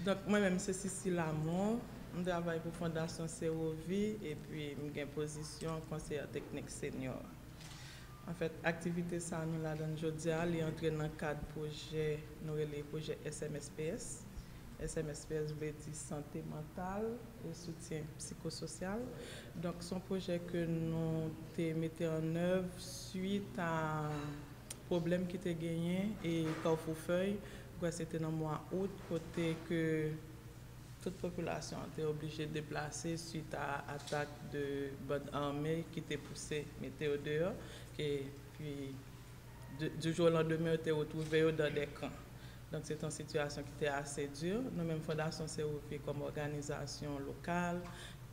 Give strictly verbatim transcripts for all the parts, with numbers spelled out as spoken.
Donk, mwen menm, se Sisi Lamont. M travay pou Fondasyon Sewovi epi m gen pozisyon konseyè teknik senyo. Anfèt, aktivite sa nou ladan l jodi a, li antre nan kad pwojè nou rele pwojè S M S P S. S M S P S vle di sante mantal e soutyen psikososyal. Donk, se yon pwojè ke nou te mete an èv swit a pwoblèm ki te genyen e Carrefour Feuille, m kwè se te nan mwa out, kote ke tout popilasyon an te oblije deplase swit a atak de bann ame ki te pouse mete yo deyò, ke, pi, de, du jour au lendemain, yo te retwouve yo dan de kan. Donk, se te yon sitiyasyon ki te ase di. Nou menm, Fondasyon Sewovi, kòm òganizasyon lokal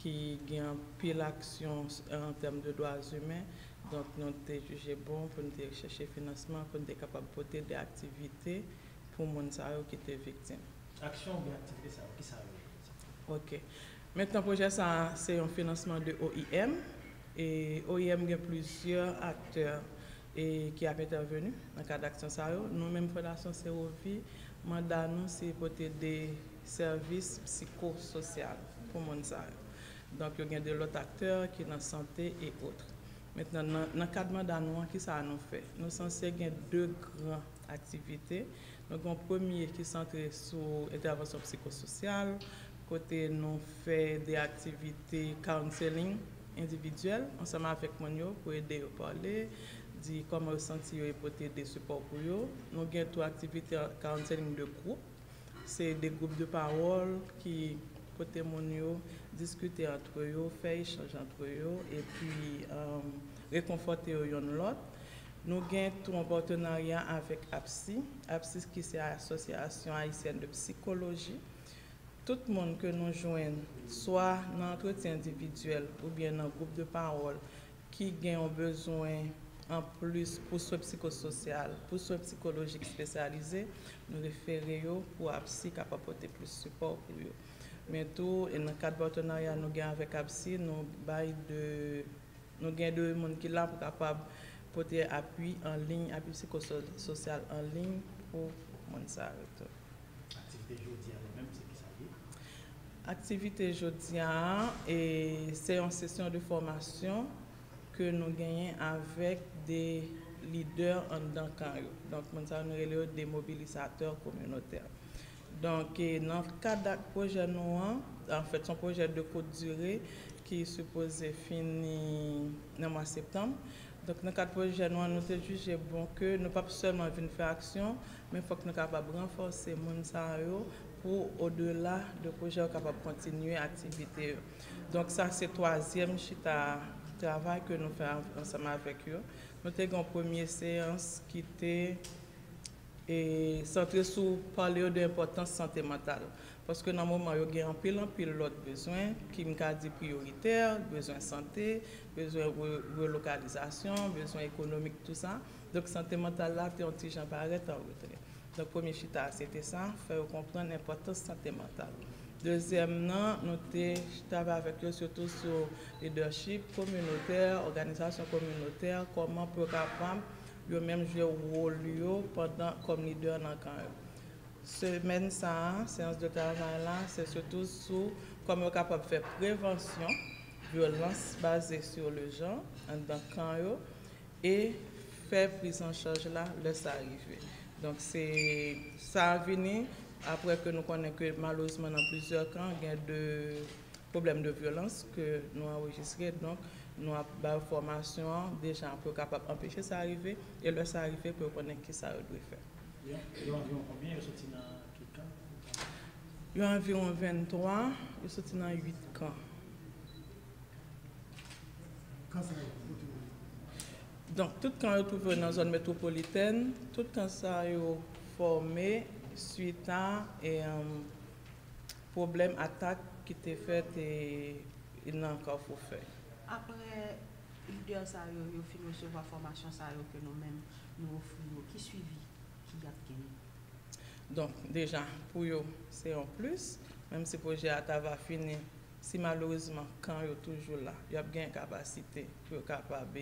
ki gen anpil aksyon s-, an tèm de dwa imen, donk, nou te jije bon pou nou te chèche finansman, pou nou te kapab pote de aktivite pou moun sa yo ki te viktim. Aksyon oubyen aktivite sa yo, ki sa yo ye? Ok. Mentnan, pwojè sa a, se yon finansman de O I M. E O I M gen plizyè aktè e ki ap entèveni nan kad aksyon sa yo. Nou menm, Fondasyon Sewovi, manda nou se pote de sèvis psikososyal pou moun sa yo. Donk, yo gen de lòt aktè ki nan sante e otre. Mentnan, nan, nan kad manda nou an, ki sa nou fè? Nou sanse gen de gran aktivite. Nou gen yon premye ki santre sou entèvansyon psikososyal, kote nou fè de aktivite counseling endividyèl ansanm avèk moun yo pou ede yo pale, di kòman yo santi yo e pote de sipò pou yo. Nou gen tou aktivite counseling de gwoup. Se de gwoup de pawòl ki kote moun yo diskite antre yo, fè echanj antre yo, epi, um, rekonfòte yo yonn lòt. Nou gen tou yon patenarya avèk APSI, APSI ki se Association Haïtienne de Psychologie. Tout moun ke nou jwenn, swa nan antretyen endividyèl oubyen nan gwoup de pawòl, ki gen yon bezwen anplis pou swen psikososyal, pou swen psikolojik espesyalize, nou refere yo pou APSI kapab pote plis sipò pou yo. Men tou, e nan kad patenarya nou gen avèk APSI, nou bay de, nou gen de moun ki la pou kapab pote apui an liy, apui psikososyal an liy pou moun sa yo tou. Aktivite jodi a nou menm, se ki sa l ye? Aktivite jodi a, e, se yon sesyon de fòmasyon ke nou genyen avèk de lidè anndan kan yo. Donk, moun sa yo, nou rele yo de mobilizatè kominotè. Donk, e, nan kad ak pwojè nou an, anfèt, se yon pwojè de kout dire ki sipoze fini nan mwa septanm. Donk, nan kad pwojè nou an, nou te jije bon ke nou p ap sèlman vin fè aksyon, men fòk nou kapab ranfòse moun sa yo pou, odela de pwojè, yo kapab kontinye aktivite yo. Donk, sa se twazyèm chita travay ke nou fè an-, ansanm avèk yo. Nou te gen yon premye seyans ki te, e, santre sou pale yo de enpòtans sante mantal. Paske nan moman yo gen anpil, anpil lòt bezwen, ki m ka di priyoritè, bezwen sante, bezwen re-, relokalizasyon, bezwen ekonomik, tou sa. Donk, sante mantal la te yon ti jan parèt an retrè. Donk, premye chita a, se te sa, fè yo konprann enpòtans sante mantal. Dezyèm nan, nou te travay avèk yo sitou sou lidèchip kominotè, òganizasyon kominotè, kòman pou yo kapab yo menm jwe wòl yo pandan kòm lidè nan kan yo. Semèn sa a, seyans de travay la, se sitou sou kòman yo kapab fè prevansyon vyolans baze sur le genre anndan kan yo e fè priz an chaj la lè sa rive. Donk, se, sa vini apre ke nou konnen ke malerezman nan plizyè kan gen de pwoblèm de vyolans ke nou anrejistre. Donk, nou ap ba yo fòmasyon an deja pou yo kapab anpeche sa rive e lè sa rive pou yo konnen kisa yo dwe fè. Yo, yo anviwon konbyen? Yo soti nan ki kan? Yo anviwon venntwa, yo soti nan uit kan. Kan sa yo, kote yo ye? Donk, tout kan yo twouve yo nan zòn metwopolitèn, tout kan sa yo fòme swit a, e, um, pwoblèm atak ki te fèt, e, nan Carrefour Feuille. Apre lidè sa yo, yo fin resevwa fòmasyon sa yo ke nou menm nou ofri yo, ki swivi ki y ap genyen? Donk, deja, pou yo, se yon plis, menm si pwojè a ta va fini Si malerezman kan yo toujou la, y ap gen kapasite pou yo kapab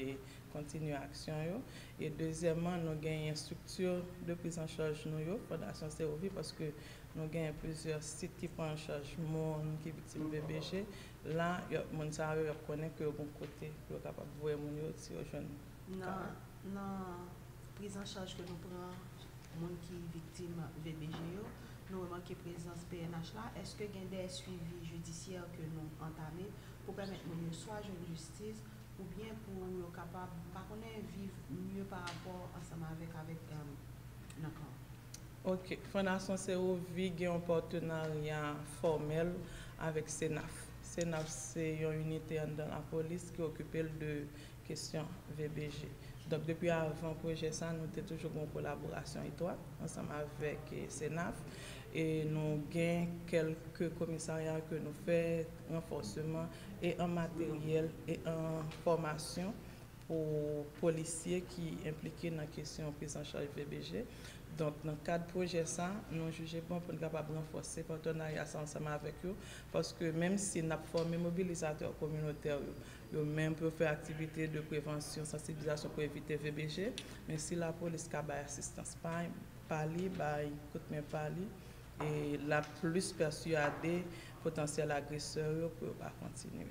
kontinye aksyon yo. E dezyèmman, nou genyen estrikti de priz an chaj nou yo, Fondasyon Sewovi, paske nou genyen plizyè sit ki pran an chaj moun ki viktim V B G. La, y ap, moun sa yo, y ap konnen ke yo gen kote pou yo kapab voye moun yo si yo jwenn ka. Nan priz an chaj ke nou pran moun ki viktim V B G yo, nou remake prezans P N H la. Èske gen de swivi jidisyè ke nou antame pou pèmèt moun yo swa jwenn jistis oubyen pou yo kapab, m pa konnen, viv mye pa rapò ansanm avèk, avèk nan kan? Ok, Fondasyon Sewovi gen yon patenarya fòmèl avèk CENAF. CENAF se yon inite anndan lapolis ki okipe l de kesyon V B G. Donk, depi avan pwojè sa, nou te toujou gen yon kolaborasyon etwat ansanm avèk CENAF. E nou gen kèlke komisarya ke nou fè, ranfòseman e an materyèl e an fòmasyon pou polisye ki enplike nan kesyon priz an chaj V B G. Donk, nan kad pwojè sa, nou jije bon pou n kapab ranfòse patenarya sa ansanm avèk yo, paske menm si n ap fòme mobilizatè kominotè yo, yo menm pou yo fè aktivite de prevansyon, sansibilizasyon pou evite V B G, men si lapolis ka bay asistans pa, pa li, bay kout men pa li, e l ap plis pèsyade potansyèl agresè yo pou yo pa kontinye.